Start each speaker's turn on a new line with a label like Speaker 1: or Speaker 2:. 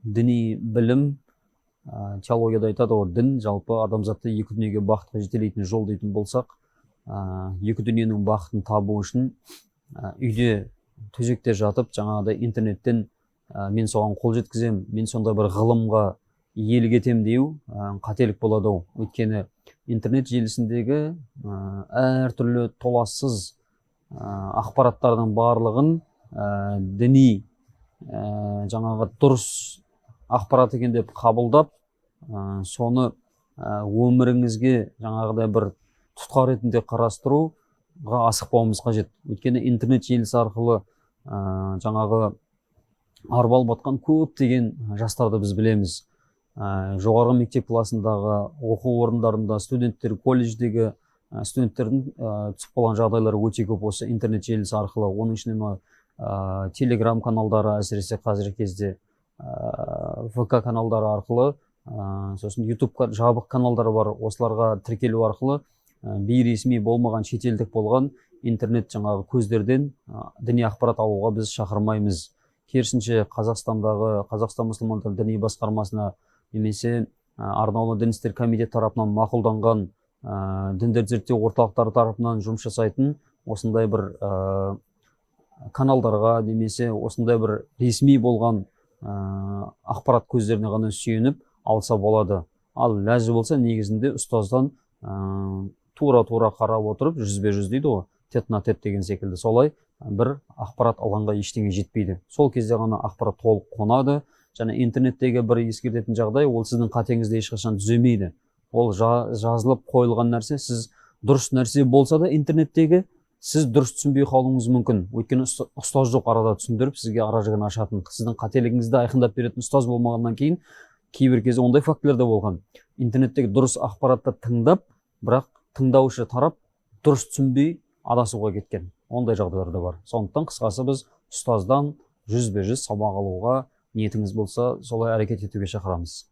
Speaker 1: Діни білім, теологияда айтады ғой, дін жалпы адамзатты екі дүниеге бақытқа жетелейтін жол дейтін болсақ, екі дүниенің бақытын табу үшін үйде төсекте жатып, жаңағыдай интернеттен мен соған қол жеткіземін, мен сондай бір ғылымға иелік етемін деу қателік болады ау. Өйткені интернет желісіндегі әртүрлі толассыз ақпараттардың барлығын діни жаңағы дұрыс ақпарат екен деп қабылдап, соны өміріңізге жаңағыдай бір тұтқа ретінде қарастыруға асықпауымыз қажет. Өйткені интернет желісі арқылы жаңағы арбалып атқан көптеген жастарды біз білеміз. Жоғарғы мектеп класындағы оқу орындарында студенттер, колледждегі студенттердің түсіп қалған жағдайлары өте көп осы интернет желісі арқылы. Оның ішінде мына телеграм каналдары, әсіресе қазіргі кезде ВК каналдары арқылы, сосын YouTube жабық каналдар бар, осыларға тіркелу арқылы бейресми болмаған, шетелдік болған интернет жаңағы көздерден діни ақпарат алуға біз шақырмаймыз. Керісінше, Қазақстандағы Қазақстан мұсылмандар діни басқармасына немесе арнаулы дін істері комитеті тарапынан мақұлданған, діндерді зерттеу орталықтары тарапынан жұмыс жасайтын осындай бір каналдарға немесе осындай бір ресми болған ақпарат көздеріне ғана сүйеніп алса болады. Ал ләзі болса, негізінде ұстаздан тура-тура қарап отырып, жүзбе-жүз дейді ғой, тет на тет деген секілді, солай бір ақпарат алғанға ештеңе жетпейді. Сол кезде ғана ақпарат толық қонады. Және интернеттегі бір ескертетін жағдай, ол сіздің қатеңізді ешқашан түземейді. Ол жазылып қойылған нәрсе, сіз дұрыс нәрсе болса да, интернеттегі сіз дұрыс түсінбей қалуыңыз мүмкін. Өйткені ұстаз жоқ арада түсіндіріп, сізге ара жігін ашатын, сіздің қателігіңізді айқындап беретін ұстаз болмағаннан кейін кейбір кезде ондай фактілер де болған. Интернеттегі дұрыс ақпаратты тыңдап, бірақ тыңдаушы тарап дұрыс түсінбей адасуға кеткен ондай жағдайлар да бар. Сондықтан қысқасы, біз ұстаздан жүзбе жүз сабақ алуға ниетіңіз болса, солай әрекет етуге шақырамыз.